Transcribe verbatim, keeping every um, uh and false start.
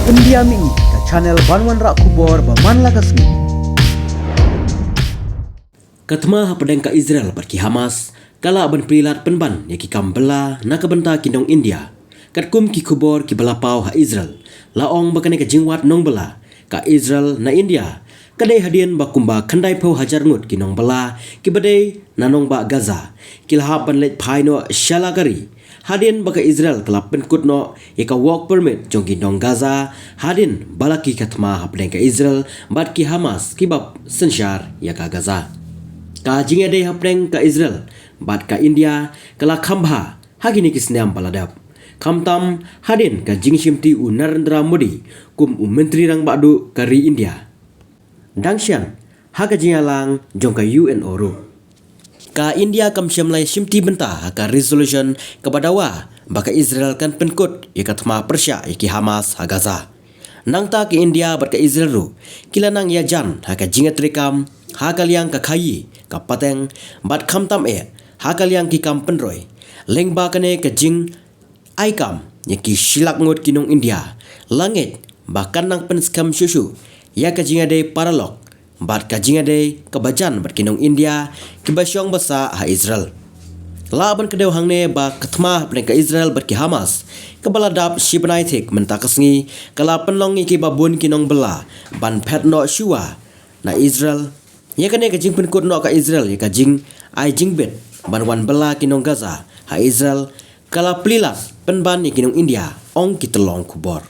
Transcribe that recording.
India Mih, ka channel ban wanrah khubor ba man la ka sngi. Ka thma hapdeng ka Israel bad ki Hamas ka lah ban plie lad pynban ïa ki kam bylla na ka bynta ki nong India. Katkum ki khubor kiba la paw ha Israel, la ong ba kane ka jingwad nongbylla ka Israel na India ka dei hadien ba kumba khyndaiphew hajar ngut ki nongbylla kiba dei na nongbah Gaza ki la hap ban leit phai noh sha la ka ri, hadien ba ka Israel ka la pynkut noh ïa ka work permit jong ki nong Gaza, hadien ba la ki ka thma hapdeng ka Israel bad ki Hamas kiba synshar ïa ka Gaza. Ka jingïadei hapdeng ka Israel bad ka India ka la kham bha ha kine ki snem ba la dep, khamtam hadien ka jingshimti u Narendra Modi kum u Myntri Rangbah Duh ka ri India. Dang shen ha ka jingïalang jong ka U N O ruh, ka India kam shym la shimti bynta ha ka resolution kaba dawa ba ka Israel kan pynkut ïa ka thma pyrshah ïa ki Hamas ha Gaza. Nangta ka India bad ka Israel ruh ki la nang ïajan ha ka jingïatreikam ha ka liang ka khaïi ka pateng bad khamtam eh ha ka liang ki kam pynroi, lyngba kane ka jing ai kam ïa ki shilak ngut ki nong India, la ngeit ba kan nang pynskhem shuh shuh ïa ka jingïadei paralok bad ka jingïadei kaba jan bad ki nong India kiba shong ba sah ha Israel. Lah ban kdew hangne ba ka thma hapdeng ka Israel bad ki Hamas kaba la dap shi bnai thik mynta ka sngi ka la pynlong ïa kiba bun ki nongbylla ban phet noh shuwa na Israel. Ïa kane ka jingpynkut noh ka Israel ïa ka jingai jingbit ban wan bylla ki nong Gaza ha Israel ka la plie lad pynban ïa ki nong India, ong ki tyllong khubor.